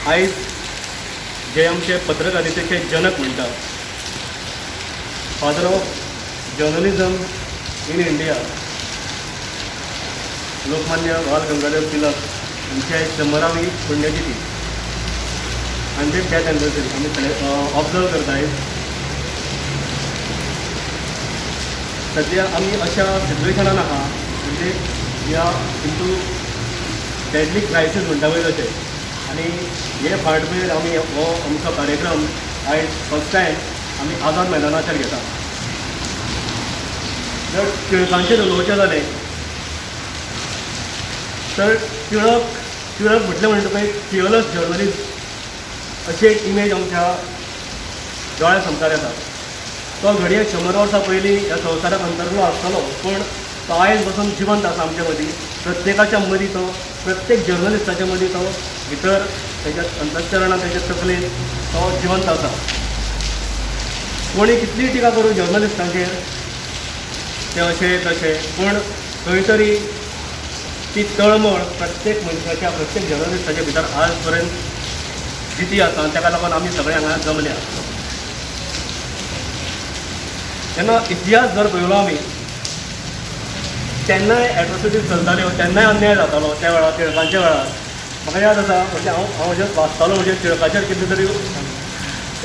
आयज जे आमचे पत्रकारितेचे जनक म्हणटा, father of journalism in India, Lokmanya Bal Gangadhar Tilak हांची आयज 100वी पुण्यतिथी, 100th death anniversary आमी ऑब्जर्व करता आयज. सद्या आमी अशा सिट्युएशनान आहा, म्हणजे ह्या इंटू डेडली क्रायसीस म्हणटा पळय तशें. आनी हे फाटभुंयेर आमी हो आमचो कार्यक्रम आयज फर्स्ट टायम आमी आझाद मैदानाचेर घेता. जर टिळकांचेर उलोवचें जालें तर टिळक म्हटलें म्हणटकच एक फियरलेस जर्नलिस्ट अशी एक इमेज आमच्या दोळ्या सामकार येता. तो घडये 100 वर्सां पयलीं ह्या संवसाराक अंतरलो आसतलो, पूण तो आयज पसून जिवंत आसा आमच्या मदीं, प्रत्येकाच्या मदीं, तो प्रत्येक जर्नलिस्टाच्या मदीं, तो भितर तेच्या अंतस्करणान, तेच्या तकलेन तो जिवंत आसा. कोणी कितलीय टिका करूं जर्नलिस्टांचेर, ते अशें तशें, पूण खंय तरी ती तळमळ प्रत्येक मनशाच्या, प्रत्येक जर्नलिस्टाच्या भितर आज पर्यंत जिती आसा आनी ताका लागून आमी सगळे हांगा जमल्या. जेन्ना इतिहास जर पळयलो आमी, तेन्नाय एट्रोसिटीज चलताल्यो, तेन्नाय अन्याय जातालो त्या वेळार, टिळकांच्या वेळार. म्हाका याद आसा, म्हणजे हांव जस्ट वाचतालो, म्हणजे टिळकाचेर कितें तरी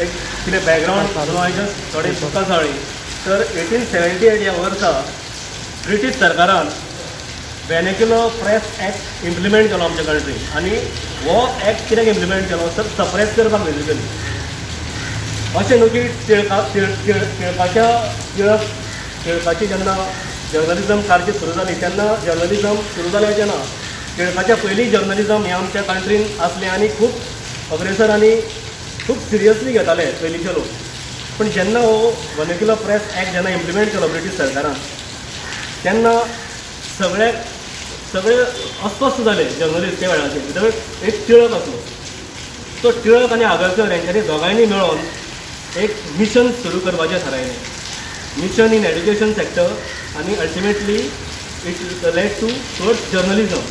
एक कितें बॅकग्रावंड, हांवें जस्ट थोडे बुकां चाळ्ळी तर 1878 ह्या वर्सा ब्रिटीश सरकारान वेर्नाक्युलर प्रेस एक्ट इम्प्लिमेंट केलो आमच्या कंट्रीन. आनी हो एक्ट कित्याक इम्प्लिमेंट केलो तर सप्रेस करपाक बेजिकली. अशें न्हू की टिळका टिळ टिळ टिळकाच्या टिळक टिळकाची जेन्ना जर्नलिजम सारकी सुरू जाली तेन्ना जर्नलिजम सुरू जालें अशें ना. टिळकाच्या पयलीं जर्नलिजम हें आमच्या कंट्रीन आसलें आनी खूब अग्रेसर आनी खूब सिरियसली घेताले पयलींचे लोक. पूण जेन्ना हो वर्नाक्युलर प्रेस एक्ट जेन्ना इम्प्लिमेंट केलो ब्रिटीश सरकारान, तेन्ना सगळे सगळे अस्वस्थ जाले जर्नलिस्ट त्या वेळाचेर. भितर एक टिळक आसलो, तो टिळक आनी आगरकर हेंच्यांनी दोगांयनी मेळोन एक मिशन सुरू करपाचें थारायलें, मिशन इन एड्युकेशन सॅक्टर, आनी ultimately it led to towards journalism.